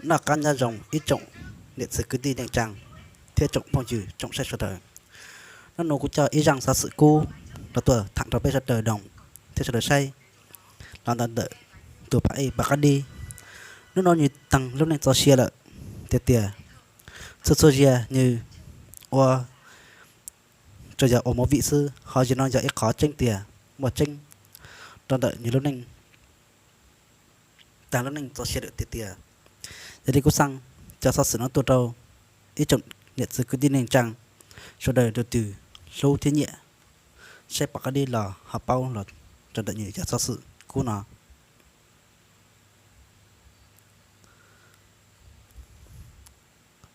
Noj qab nyob zoo ib tsoom niam txiv kwv tij neej tsaa thiab tsoom phooj ywg tsoom saib sawv daws. Nub nua kuv coj ib zaaj xov xwm kub los tuaj tham rau peb sawv daws doos thiab sawv daws saib los ntawm ntawm tus phab ej Pas Qab Dib. Nub nua nwg taag lub neej txoj sia lawm tiag tias txhua txhua zaus nwg ua tsuas yog ua movie xwb, ho zaum no yog ib qhov tseeb tiag muaj tseeb rau ntawm nwg lub neej, taag lub neej txoj sia lawm tiag tiag. Yog li kuv xaa cov xov xwm no tuaj rau ib tsoom niam txiv kwv tij neej tsaa sawv daws tus twg hlub thiab nyiam saib Pas Qab Dib los ho paub los rau ntawm nwg cov xov xwm kub no.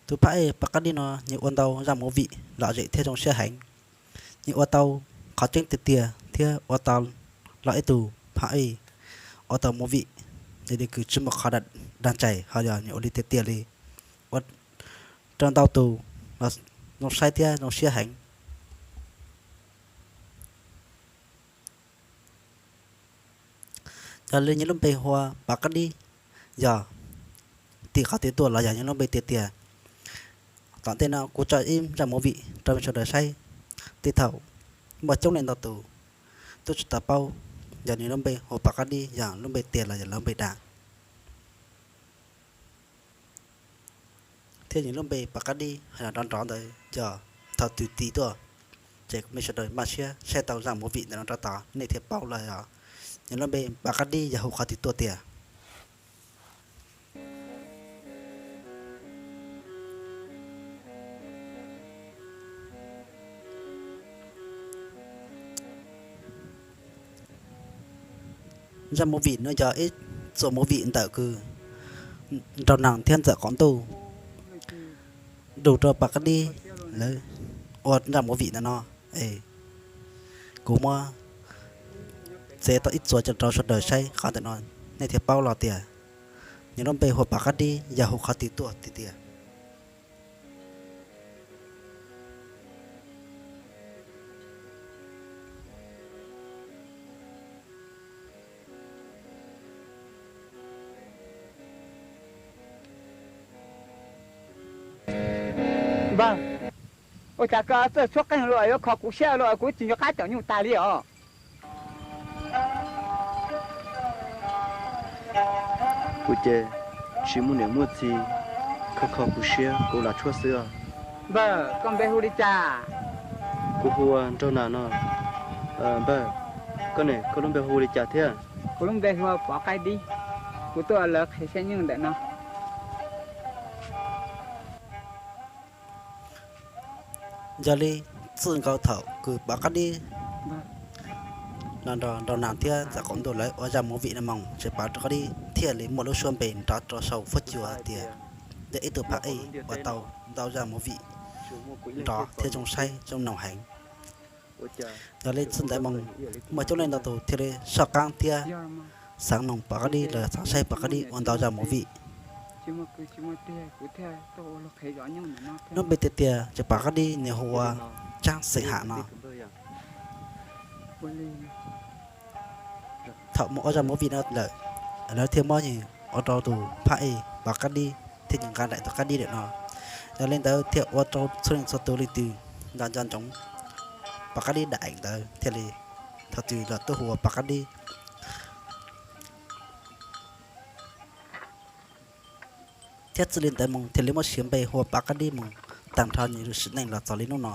Tus phab ej Pas Qab Dib no nwg ua ntau zaaj movie lom zem thiab zoo siab heev. Nwg ua tau qhov tseeb tiag tiag thiab ua tau los ib tug phab ej ua tau movie, yog li kws tsi muaj qhov dag ntshai ho yog nwg ua li tiag tiag li, ua rau ntau tus los zoo saib thiab zoo siab heev. Yog li nwg lub npe hu ua Pas Qab Dib, yog tim qhov twg tuaj los yog nwg lub npe tiag tiag. Tom ntej no kuv tso ib zaaj movie rau sawv daws saib, tej thaum muaj coob leej ntau tus tub tsi tau paub yog nwg lub npe hu ua Pas Qab Dib yog lub npe tiag los yog lub npe dag, thiab nwg lub npe Pas Qab Dib hais los nrov nrov ntawd yog thaum twg tis tuaj. Ces kuv mej sawv daws maj siab saib tau zaaj movie ntawm no rau tod nej thiaj paub los yog nwg lub npe Pas Qab Dib yog hu qhov twg tuaj tiag. Zaaj movie no yog ib txuas movie ntawm kws Nraug Naag thiab Ntxawm Qaum Ntuj lug rau Pas Qab Dib lawv ua zaaj movie ntawm no. Es kuv muab txiav tau ib txuas coj rau sawv daws saib qhov ntawm no, nej thiaj paub los tias nwg lub npe hu ua Pas Qab Dib yog hu qhov twg tuaj tiag tiag. Npawg, ua cas koj txawj tshuab qeej los yuav kho kuv siab los, kuv tsis nco qab cov nyuj tag li os. Kuv ces tsis muaj niam muaj txiv, kho kho kuv siab kuv los tshuab xwb os. Npawg, koj npe hu li cas? Kuv hu ua Nraug Naag no. Npawg, koj ne, koj lub npe hu li cas thiab? Kuv lub npe hu ua Pov Qaib Dib. Kuv tuaj ua lawv qhia siab nyuj ntawm no. Yog li txij nkaus thaum kws Pov Qab Dib los nrog Nraug Naag thiab Ntxawm Qaum Ntuj lawv ua zaaj movie no moog, ces Pov Qab Dib thiaj li muaj lub suab npe nrov rau sau fuab cua tias yog ib tug phab ej ua tau ntau zaaj movie nrov thiab zoo saib zoo noog heev. Yog li txij ntawd moog muaj coob leej ntau tus thiaj li soj qaab thiab xaav noog Pov Qab Dib los xaav saib Pov Qab Dib ua ntau zaaj movie. Lub npe tiag tiag ces Pov Qab Dib nwg hu ua Tsaab Xeem Ham no. Thaum moog ua zaaj movie no lawm, lawv thiaj muab nwg ua rau tus phab ej Pov Qab Dib thiab nwg nqa daim tus Qab Dib lawm no. Yog li ntawd thiaj ua rau txhua leej txhua tus leej twg nco nco ntsoov Pov Qab Dib daim eev ntawd thiaj li thaum twg los tuaj hu ua Pov Qab Dib. Thiab txij li ntawd moog thiaj li muab siv npe hu ua Pov Qab Dib moog taag nrho nwg lub sim neej los txog li nub no.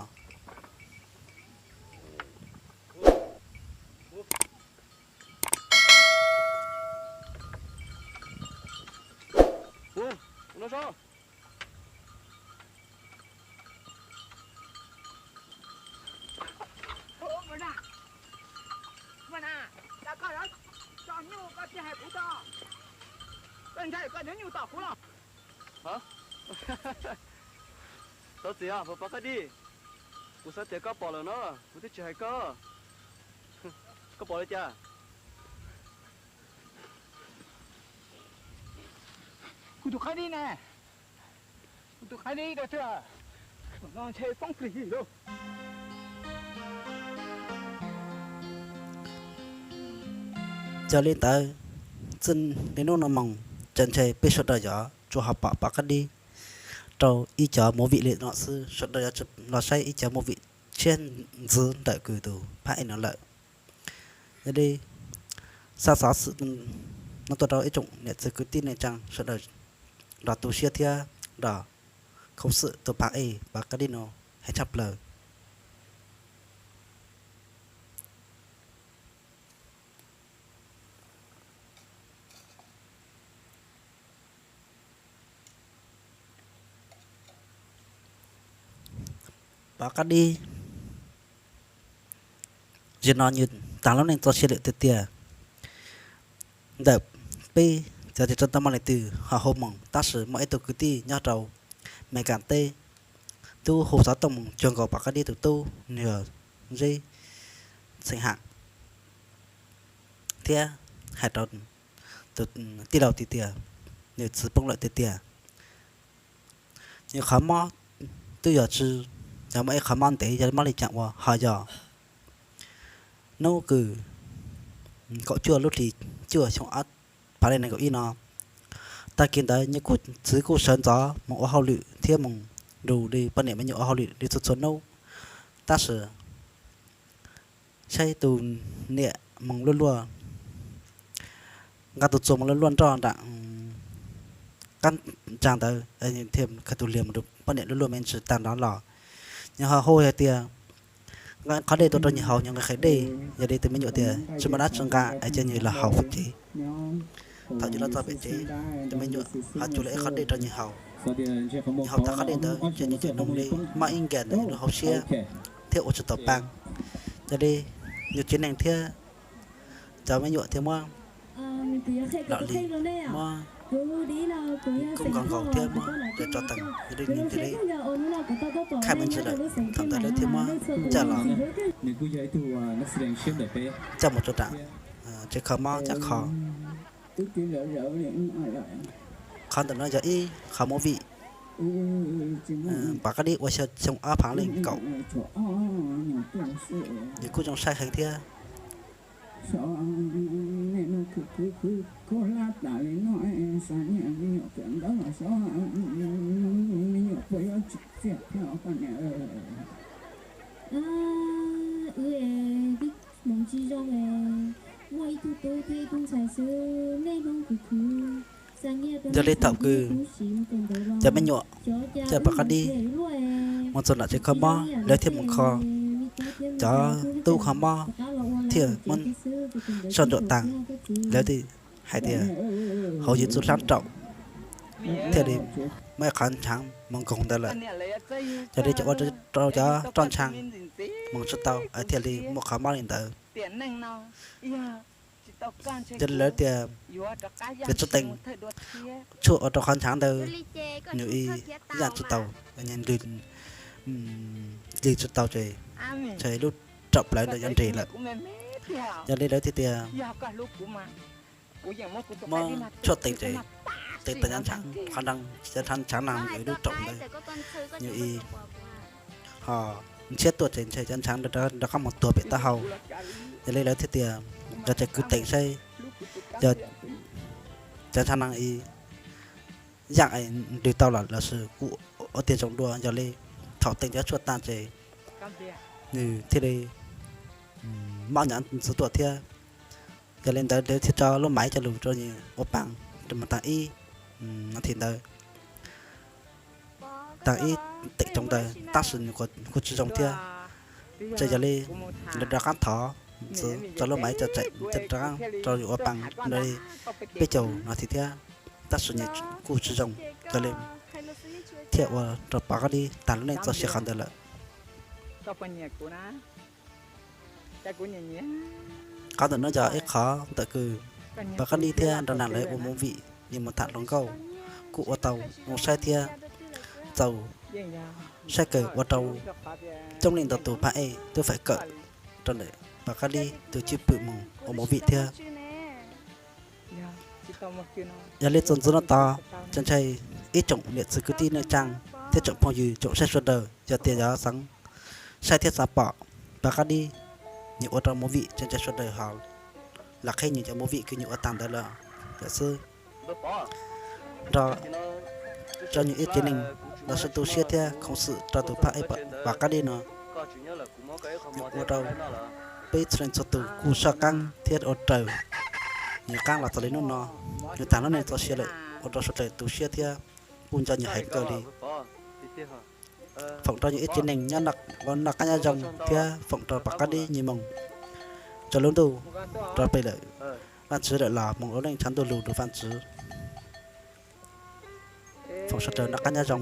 Txhob txwv os, Pov Qab Dib. Kuv xav tias koj pom lawm no, kuv twb tsis hais koj. Koj pom li cas? Kuv tus Qab Dib ne, kuv tus Qab Dib rau twg no ntshe poob plig lauj. Yog li ntawd, txij li hnub no moog ces ntshe peb sawv daws yuav tsuas ho pom Pov Qab Dib rau ib cov movie li no xwb, sawv daws yuav tsis los saib ib cov movie tshiab ntxiv ntawm kws tus phab ej no lawm. Yog li, xa xov xwm no tuaj rau ib tsoom niam txiv kwv tij neej tsaa sawv daws nrog tu siab thiab nrog khuv xim tus phab ej Pov Qab Dib no heev tshaj plaws. Pov Qab Dib, zaum no nws taag lub neej txoj sia lawm tiag tiag. Ntawm peb cov tsis tau muaj leej twg ho hu moog, tab sis muaj ib tug kwv tij nyob rau Amelikas teb tub hu xov tooj moog cuag nkaus Pov Qab Dib tus tub, nws yog Zeb Xeem Ham, thiab hais rau tus tij laug tias tias nws txwv poob lawm tiag tiag. Nws qhov mob twb yog tsi yog muaj ib qhov mob ntev, yog mob li caag ua ho yog hnub kws kaum cuaj lub hlis cuaj xyoo ob phav leej nees nkaum ib no. Tag kis ntawd nws txwv kuj sawv ntxov moog ua hauj lwm thiab moog nrug li poj niam me nyuam ua hauj lwm li txhua txhua hnub, tab sis saib tus niam moog luaj luaj, nqa tus txuas moog luaj luaj nroj nram qab ntsaa ntawd, thiaj khaws tus hlias moog rau poj niam luaj luaj me ntsis tag nrho los. Nws ho hu hais tias nqa qhov dej tuaj rau nws haus, nws nqhis qhov dej. Yog li tus me nyuam tias tsis muaj dab tsi nqa es cia nws los haus pem tsev. Thaum nws los txog pem tsev, tus me nyuam ho tsuas lawv ib qhov dej rau nws haus. Nws haus tag qhov dej ntawd ces nws txawm noog li mob ib nkag ntawm nws hauv siab thiab ua tsis tau pa. Yog li nws tsev neeg thiab cov me nyuam thiaj muab lom li muab kub nkaus nkaus thiab muab tso taag. Yog li nws cia li khaj me ntsis lawm, thaum ntawd lawv thiaj muab coj los, coj mus rau nram tsev kho mob coj kho. Qhov ntawm no yog ib qhov movie Pov Qab Dib ua xyoo ob phav leej kaum. Nws kuj zoo saib heev thiab. Yog li thaum kws cov me nyuam coj Pov Qab Dib mus txog nram tsev kho mob, lawv thiaj mus kho, cov tub kho mob thiaj muab soj ntsuam taag, lawv thiaj hais tias hauv yus txuj hlab raum thiaj li muaj ib qhov ntshaav moog nkoog ntawd lawm. Yog li cov ua rau cov roj ntshaav moog tsis tau thiaj li muaj qhov mob li ntawd. Yog li lawv tias kws tsi teem tshuaj ua rau qhov ntshaav ntawd nws ib yaam tsis tau, dlig tsis tau ces lub raum plawv ntawd yuav nres lawm. Yog li lawv thiaj tias muab tshuaj teem ces teem tau cov ntshaav, qhov ntshaav no nws lub raum ntawd nws ib ho ntshiab tuaj ces ntshe cov ntshaav rov qab mus tuag pem taub hau. Yog li lawv thiaj tias yog tseem kwv teem saib yog cov ntshaav no ib yaam dlig tau los lossis kuj ua tiag zoo dua. Yog li thaum teem cov tshuaj tag ces nws thiaj li mob nyav ntxiv tuaj thiab. Yog li ntawd lawv thiaj tso lub maiv coj lug rau nws ua paas rau moog taag ib no thiaj ntawd, taag ib teem tsoom ntawd tab sis nws kuj tsis zoo thiab. Ces yog li lawv rov qab thov ntxiv tso lub maiv coj tsaim rov qab rau yus ua paas li peb caug no thiab, tab sis nws kuj tsis zoo. Yog li thiaj ua rau Pov Qab Dib taag lub neej txoj sia qhov ntawd lawm. Qhov ntawm no yog ib qhov ntawm kws Pov Qab Dib thiab nrog naag lawv ua movie, nws mus tham hluas nkauj kuj ua tau zoo saib thiab txaus saib kawg, ua rau coob leej ntau tus phab ej tub fam kawm rau ntawm Pov Qab Dib tus cwj pwm mus ua movie thiab. Yog li txuas ntxiv no tod, tseem ntshai ib tsoom niam txiv kwv tij neej tsaa thiab tsoom phooj ywg tsoom saib sawv daws, yog tias yuav xaav saib thiab xaav pom Pov Qab Dib nws ua rau movie, tseem ntshai sawv daws ho los qheb nws cov movie kws nws ua taag ntawd lawm xwb. nrog rau nyuag ib tsev neeg los sis tu siab thiab khoom xwm rau tus phaj ej Pov Qab Dib no. Ua rau peb txhua leej txhua tus kuj saj qaab thiab ua raws nyuag qaab los txog li nub no. Nyuag taag lub neej txoj sia lawm ua rau suav dlawg tu siab thiab kuj nco nyuag heev kawg li. Foom rau nyuag ib tsev neeg noj qaab nyob zoo thiab foom rau Pov Qab Dib nyuag moog rua lub ntuj rua peg lawm. Vaajtswv lawm los moog ua neej tshav ntuj lug rua vaajtswv. Foom suav dlawg noj qaab nyob zoo.